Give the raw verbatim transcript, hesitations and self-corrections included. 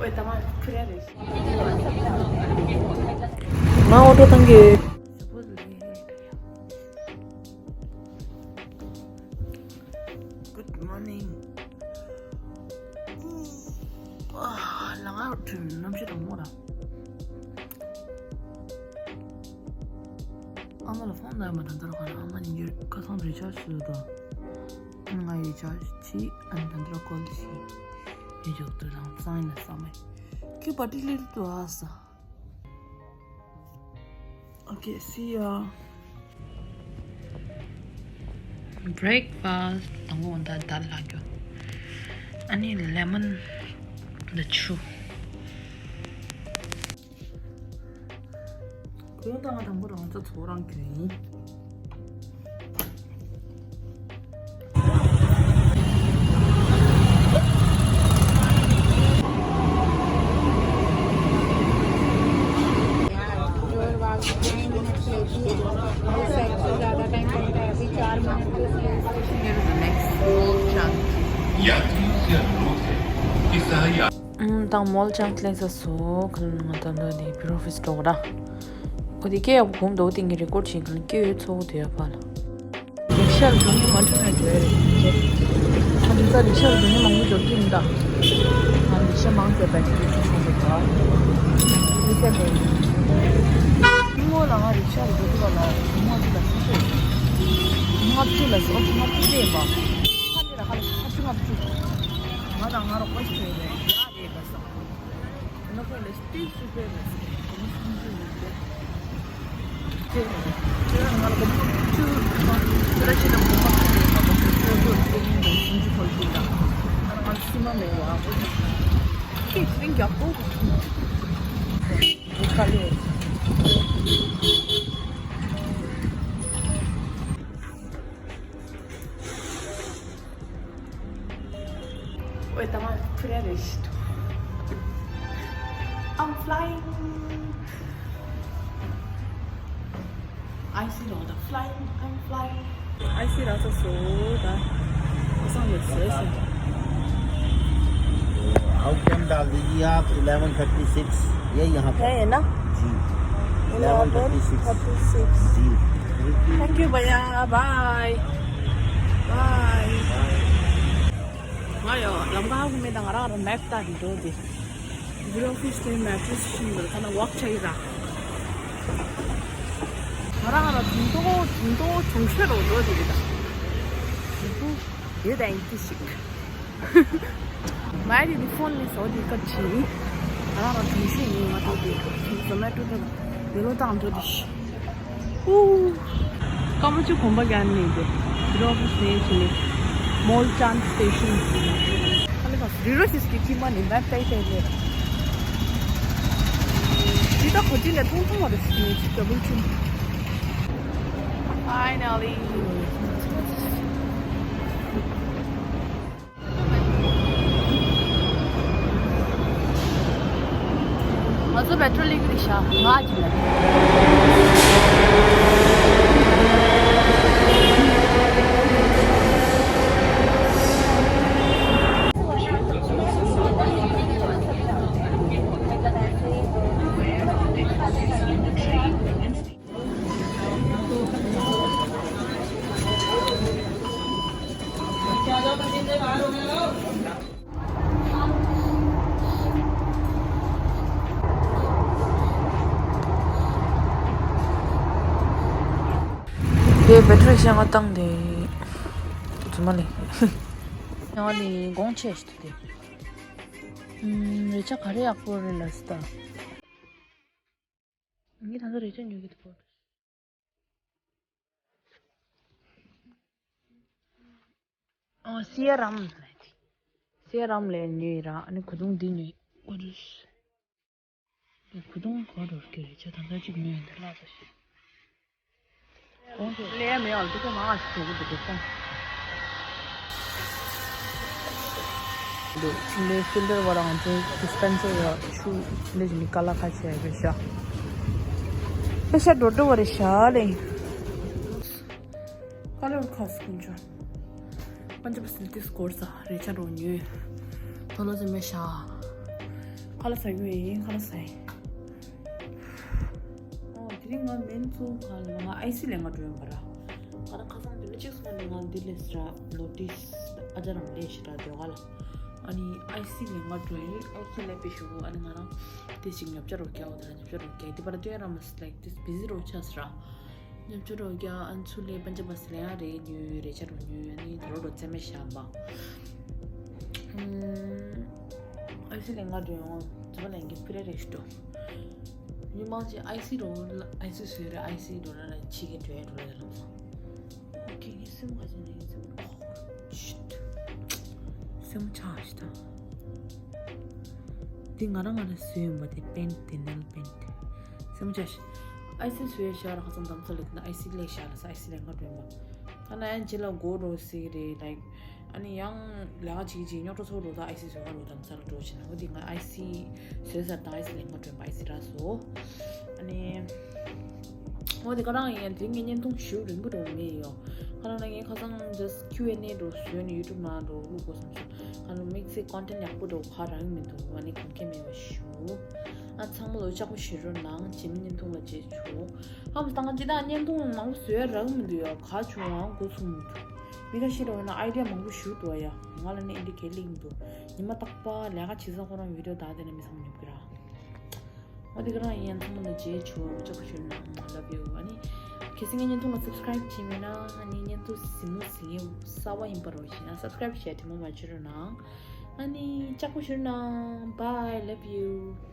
ཨོའི་ད་མ་ཁུར་ཡ་རེད། ང་ཨོ་ཊོ་བཏང་གི། Good morning. ཨ་ལ་ང་ཁྲིམས་གནམ་གཤིས་དྲང་མོ་ར། ཨ་མ་ལ་ཕོན་ནར་མ་དང་དར་ག་ན་ཨ་མ་ཉིན་རྒྱུན་ཁ་སང་རི་ཆར་ཇི་བཟོ་དང་། ང་རི་ཆར་ཇི་བྱས་ཨ་ནི་དང་དར་ཀོལ་བྱས། ཡི་འཇོག་ཏུ་རང་གཙང་ཡིན་ན་བསམ་མེད། ཁྱོད་པར་ཊི་ལི་ལི་ཏུ་ཨ་ས། Okay, see ya. Breakfast དང་པོ་འོ་ད་དར་ལ་རྒྱོ། ཨ་ནི་ལེ་མོན་དང་ཆུ། གོང་དང་དང་པོ་རང་ཚ་ཚོ་རང་གྱོན་ཡིན། ཡ། དང་མོལ་ཅང་ལེན་ས་སོ་ཁ་ལ་ང་ད་འདོད་དེ་བི་རོ་ཕིས་འགྲོ་ག་ར། ཁོ་དེ་སྐད་ཡག་པོ་གོམ་འདུག་དེ་ངས་རེ་ཀོར་བྱེད་ག་ལ་སྐད་ཡོད་ཚོགས་དེ་ཡ་ཕ་ལ། རིག་ཤར་འགྲོ་ནི་མ་འགྲོ་ན་འགྲོ་ཡ་རེད་ཅེ། ང་འདི་ཚ་རིག་ཤར་འགྲོ་ནི་མང་པོ་འགྲོ་གི་ཡིན་ད། ང་རིག་ཤ་མང་ཙམ་བེད་སྤྱོད་བྱེད་ཆོག་གི་འདུག་ཨ། དེ་ཚད་མེད། ཉིན་མོ་ལ་ང་རིག་ཤར་འགྲོ་དུས་ལ་ཉིན་མོ་འདི་ལ་སུ་ཤེས། ལྔ་བཅུ་ལ་སོ་ལྔ་བཅུ་བརྒྱད་པ། ཁ་འདི་ལ་ཁ་ལ་ཁ་བཅུ་ལྔ་བཅུ། ང་དང་ང་རོ་ཀོ་ཤི་ཡོད་རེད་ཡ་རེད་ལ་སོ། ཁོ་ལ་སྟེགས་སུ་སྤེལ་བ་ཞིག་གོང་སུམ་ཅུ་ཡོད་པས། ཁྱེད་ང་ལ་སྒོར་མོ་བཅུ་ཁ་ཁྱེད་ར་ཁྱེད་ལ་སྒོར་མོ་ཁ་ཁྱེད་ལ་སྒོར་མོ་བཅུ་དགུ་བཅུ་གཉིས་དང་སུམ་ཅུ་ཁོལ་གྱིན་ད། ང་ལ་སུ་མ་མེད་བ། ཁྱེད་དེ་རིང་རྒྱག་གོ། ཁ་ལས། ཨོའི་ད་མ་ཁུར་ཡ་རེད་ཤི། I'm flying. I see, Lord, I'm flying, I'm flying. I see, that's a soda. What's on this? How come डाल दीजिए आप eleven thirty six? ये यहाँ पर है ना? जी। Eleven thirty six। Ji. Thank you भैया, bye। Bye। ང་ཡོ་ལམ་ཁ་ཧ་གོ་མེད་ད། ང་རང་རང་མེབ་ལྟ་གི་འགྲོ་དེ། བི་རོ་ཕིས་དེ་མེ་ཊྲེས་ཤིང་འདུག་ཁ་ན་ཝོག་ཆ་ཡི་ར། ང་རང་ང་རང་དུང་ཏོ་དུང་ཏོ་ཆུང་ཤོས་རོ་འགྲོ་དེ་རེད་ད། ཞིག་པུ་ཡོད་དང་ཡིན་ཏི་ཞིག་མ་རི་ནི་ཕོན་ནི་སོ་དི་ཀ་ཆི། ང་རང་ང་དུང་ཤེས་ཡིན་ང་ཏོ་དེ། ཟོ་མེ་ཊོ་དེ་ལ་བེ་ལོ་བཏང་འགྲོ་དེ་ཤི། ཨུ། སྐར་མ་བཅུ་གོམ་པ་རྒྱག་ནས་དེ། རོ་བུ་སེ་ཆི་ནི། མོལ་ཅན་སི་ཊེ་ཤན། ཨ་ལེ་ག་རི་རོ་ཤིས་ཀྱི་ཁྱིམ་མ་ནི་མེབ་ཏའི་ཏའི་ལེ། ཇི་ད་ཁོ་ཅི་ནས་ཐུང་ཐུང་བ་རེ་ཤི་ནི་ཅི་ཏོ་བུ་ཆུ། Finally. ང་ཚོ་མེ་ཊྲོ་ལིང་ལ་ཤ་ང་ཅི་ལ། དེ་བེ་ཊི་རི་ཤ་ང་བཏང་དེ། ཚུ་མ་ལེ། ང་ནི་དགོང་ཆེ་ཞིག་ཏུ་དེ། ཨུམ། རེ་ཆ་ག་རེ་ཡག་པོ་རེད་ལ་སི་ད། ངས་ད་ལྟ་རེ་ཆ་ཉོ་གི་འདུག་པོ། ཨོ་སི་ཡ་རམ་ལ་དེ། སི་ཡ་རམ་ལ་ཉོས་ར། ཨ་ནི་གོས་ཐུང་འདི་ཉོས། ཨོ་རུས། གོས་ཐུང་གོ་རོར་གི་རེ་ཆ་ད་ལྟ་གཅིག་ཉོས་འདི་ལ་ད་ཤི། ལས་མེད་ཨ་འདི་ག་མང་ཞིག་འགྲོ་གི་འདུག་གོ། འདུག་ཕྱི་ལས་ཕིལ་ཊར་བ་རང་ཚོའི་ཌི་སི་པེན་སར་ཡ་ཆུ་ལས་ཀྱི་ནི་ཀ་ལ་ཁ་ཆེ་བེ་ཤ། བེ་ཤ་འགྲོ་འགྲོ་བ་རེ་ཤ་ལེ། ཀ་ལ་ཁ་སི་ཀུན་ཅོ། པན་ཇབ་སི་ལི་ཏི་སྐོར་ས་རེ་ཆ་རོ་ཉོས། ཐོ་ལོ་ཟེ་མེ་ཤ། ཁ་ལག་ཟ་རྒྱུ་ཡིན། ཁ་ལག་ཟ་ཡིན། ཨོ་དེ་རིང་ང་མེན་ཚོ་ག་ལ་ང་ཨའི་སི་ལེན་ག་འགྲོ་ཡིན་པ་ར། ང་རང་ཁ་སང་དེ་འདྲ་གཅིག་སོང་ནས་ང་འདི་ལས་སྲ་ནོ་ཊིས་ཨ་ཅག་རང་ལས་ཤི་ར་དོ་ག་ལ། ཨ་ནི་ཨའི་སི་ལེན་ག་འགྲོ་ཡིན། ཨའི་སི་ལེན་པའི་ཤུ་གུ་ཨ་ནི་ང་རང་དེ་ཞིག་ཉོ་ཆ་རོ་རྒྱག་འོ་དེ་ར་ཉོ་ཆ་རོ་རྒྱག་དེ་པར་དོན་ར་མ་སི་ལེག་དེ་བི་ཟི་རོ་ཆ་སི་ར། ཉམ་ཆུང་རོ་རྒྱ་ཨན་ཚུ་ལེ་པན་ཅ་བ་སི་ལེ་ཡང་རེ་ཉུ་རེ་ཆ་རོ་ཉུ་ཡ་ནི་དོ་རོ་རོ་ཙེ་མེ་ཤ་བ། ཨ་སི་ལེ་ང་འགྲོ་ཡོང་ཙུ་བ་ལེན་གི་ཕི་རེ་རེ་ཤི་ཏོ། ཉུ་མང་ཅི་ཨའི་སི་རོ་ཨའི་སི་སུ་རེ་ཨའི་སི་རོ་ར་ལ་ཆི་གི་འགྲོ་ཡ་འགྲོ་ཡ་ལ་སོ། ཨོ་ཁེ་ངི་སེམས་ཁ་ཅི་ནི་ངི་སེམས་ཁོ་ཤིད། སེམས་ཆགས་ཤི་ད། འདི་ང་རང་ང་རང་སུ་ཡོང་བ་དེ་པེན་དེ་ནལ་པེན་དེ། སེམས་ཆགས་ཤི། ཨའི་སི་སུ་ཡ་ཤར་ཁ་སང་དམ་ཚ་ལེ་དེ་ན་ཨའི་སི་ལེ་ཤར་ལ་ས་ཨའི་སི་ལེ་ང་འགྲོ་ཡོང་བ། ཨ་ན་ཡང་ཇི་ལ་གོ་རོ་སི་རེ་ལའིག་ཨ་ནི་ཡང་ལས་ཀ་ཅིག་ཅིག་རྙོག་དྲ་ཚོ་རོ་ད་ཨའི་སི་སུ་ཡ་རོ་དམ་ཚ་ལ་འགྲོ་ཤི་ན་འོ་དེ་ང་ཨའི་སི་སུ་ཡ་ས་ད་ཨའི་སི་ལེ་ང་འགྲོ་ཡོང་བ་ཨའི་སི་ར་སོ། ཨ་ནི། འོ་དེ་ག་རང་ཡིན་ཡང་དེ་ངའི་བརྙན་ཐུང་ཞུ་རིང་པོ་འགྲོ་མེད་ཡོ། ག་རང་ན་ངའི་ཁ་སང་just Q and A འགྲོ་བཟོས་ནས་YouTube ནང་འགྲོ་བླུག་དགོས་བསམ་སོང་། ག་རང་དམིགས་བསལ་content ཡག་པོ་འགྲོ་ག་རང་མི་འདུག་ཨ་ནི་གོམས་ཁེ་མེད་པ་ཞུ། ཨ་ཚང་མ་ལོ་ལྕགས་པོ་བཞེས་རོགས་གནང་། རྗེས་མའི་བརྙན་ཐུང་ལ་མཇལ་ཆོག་ཨ་མ་སྟངས་ཅི་དང་བརྙན་ཐུང་མང་པོ་བཟོས་རག་མི་འདུག་ཡོ། ག་བྱུང་ཨང་གོ་སོང་མི་འདུག་མི་ཁ་ཤས་རོགས་ན་idea མང་པོ་ཞུ་འདུག་ཡ། ང་ལ་ནི་ཨེ་འདི་གལ་ལིང་འདུག་ཉི་མ་རྟག་པ་ལས་ཀ་བྱེད་ས་ཁོ་རང་video བདག་དེ་ན་མི་ཚང་མ་ཉོབ་ཀྱི་ར། འོ་དེ་ག་རང་ཡིན་ཡང་ཚང་མ་ལ་རྗེས་ཆོག་ལྕགས་པོ་ཞུ་ན་love you། ཨ་ནི་གལ་སྲིད་ངའི་བརྙན་ཐུང་ལ་subscribe བྱས་མེད་ན་ཨ་ནི་བརྙན་ཐུང་གཟིགས་མོ་གཟིགས་ཡས་གསར་པ་ཡིན་པ་རོ་ཞེ་ན་subscribe བྱས་དྲི་མ་མ་བྱེད་རོགས་གནང་། ཨ་ནི་ལྕགས་པོ་ཞུ་ན་bye love you།